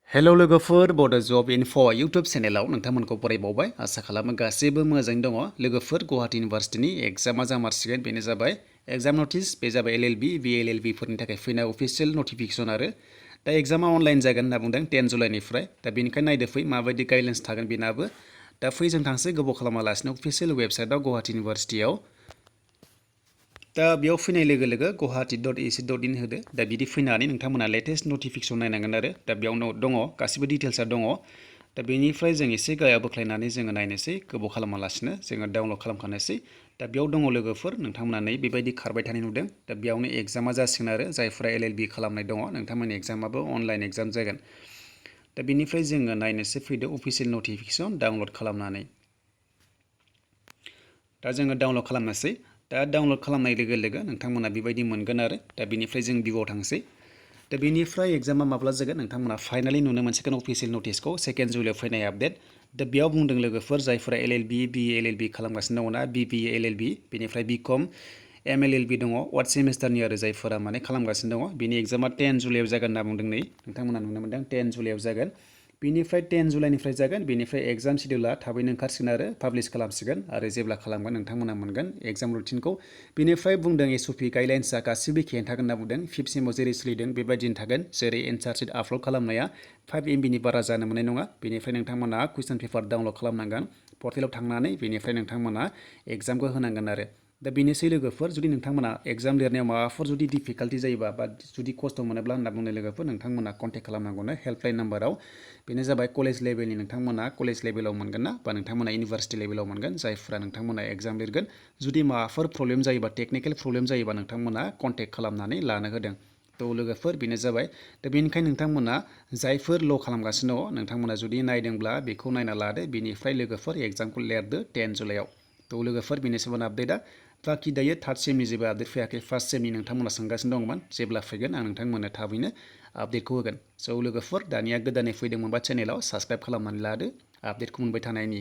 hello लोगोफोर बड जब enough' YouTube चेनेलाव नोंथांमोनखौ बरायबावबाय आसा खालामो गासैबो मोजाङै दङ लोगोफोर गुवाहाटी इउनिभार्सिटिनि एग्जामा जामारसिगोन बेनो जाबाय एग्जाम नटिस बे जाबाय एलएलबि बिएलएलबि फोरनि थाखाय फैनाय अफिसियेल नटिफिकेसन आरो दा एग्जामा अनलाइन जागोन होनना बुंदों 10 जुलाइनिफ्राय दा बेनिखायनो नायदो फै माबायदि गाइडलाइन्स थागोन बेनाबो दा फै जों थांसै गोबाव खालामालासिनो अफिसियेल वेबसाइटआव गुवाहाटी इउनिभार्सिटियाव दा बेयाव फैनाय लोगो लोगो guwahati.ac.in होदो दा बिदि फैनानै नोंथांमोना लेटेस्ट नटिफिकेसन नायनांगोन आरो दा बेयावनो दङ गासिबो डिटेल्सआ दङ दा बेनिफ्राय जों एसे गाया बोख्लायनानै जोङो नायनोसै गोबाव खालामालासिनो जोङो डाउनलड खालामखानोसै दा बेयाव दङ लोगोफोर नोंथांमोना नै बेबायदि खारबाय थानाय नुदों दा बेयावनो एग्जामा जासिगोन आरो जायफोरा एलएलबि खालामनाय दङ नोंथांमोननि एग्जामाबो अनलाइन एग्जाम जागोन दा बेनिफ्राय जोङो नायनोसै फैदो अफिसियेल नटिफिकेसन डाउनलड खालामनानै दा जोङो डाउनलड खालामनोसै दा डाउनलड खालामनाय लोगो लोगो नोंथांमोना बेबायदि मोनगोन आरो दा बेनिफ्राय जों भिउआव थांसै दा बेनिफ्राय एग्जामा माब्ला जागोन नोंथांमोना फाइनालि नुनो मोनसिगोन अफिसियेल नटिसखौ 2 जुलाइआव फैनाय आपडेट दा बेयाव बुंदों लोगोफोर जायफोरा एलएलबि बिएलएलबि खालामगासिनो दङ ना बिबिए एलएलबि बेनिफ्राय बिकम एमएलएलबि दङ वार्ड सेमिस्टारनि आरो जायफोरा माने खालामगासिनो दङ बिनि एग्जामा 10 जुलाइआव जागोन होनना बुंदों नै नोंथांमोना नुनो मोनदों 10 जुलाइआव जागोन बेनिफ्राय 10 जुलाइनिफ्राय जागोन बेनिफ्राय एग्जाम शिडिउला थाबैनो ओंखारसिगोन आरो पाब्लिश खालामसिगोन आरो जेब्ला खालामगोन नोंथांमोना मोनगोन एग्जाम रुटिनखौ बेनिफ्राय बुंदों एसअपि गाइडलाइन्सआ गासिबो एखेयानो थागोन होनना बुंदों 5 सेमाव जेरै सोलिदों बेबायदिनो थागोन जेरै एन्सार शिट आपल'ड खालामनाया 5 MBनि बारा जानो मोननाय नङा बेनिफ्राय नोंथांमोना कुइसन पेपार डाउनलड खालामनांगोन पर्टेलाव थांनानै बेनिफ्राय नोंथांमोना एग्जामखौ होनांगोन आरो दा बेनोसै लोगोफोर जुदि नोंथांमोना एग्जाम लिरनायाव माबाफोर जुदि डिफिकाल्टि जायोबा बा जुदि खस्थ' मोनोब्ला होनना बुंनाय लोगोफोर नोंथांमोना कन्टेक्ट खालामनांगौनो हेल्पलाइन नाम्बाराव बेनो जाबाय कलेज लेभेलनि नोंथांमोना कलेज लेभेलाव मोनगोन ना बा नोंथांमोना इउनिभार्सिटि लेभेलाव मोनगोन जायफोरा नोंथांमोना एग्जाम लिरगोन जुदि माबाफोर प्रब्लेम जायोबा टेकनिकेल प्रब्लेम जायोबा नोंथांमोना कन्टेक्ट खालामनानै लानो होदों थ' लोगोफोर बेनो जाबाय दा बेनिखायनो नोंथांमोना जायफोर ल' खालामगासिनो दङ नोंथांमोना जुदि नायदोंब्ला बेखौ नायना लादो बेनिफ्राय लोगोफोर एग्जामखौ लिरदो 10 जुलाइआव थ' लोगोफोर बेनोसैमोन आपडेटआ बाखि दायो थार्ड सेमनि जेबो आपडेट फैयाखै फार्स्ट सेमनि नोंथांमोना सोंगासिनो दंमोन जेब्ला फैगोन आं नोंथांमोननो थाबैनो आपडेटखौ होगोन स' लोगोफोर दानिया गोदानै फैदोंमोनबा चेनेलाव साबस्क्राइब खालामनानै लादो आपडेटखौ मोनबाय थानायनि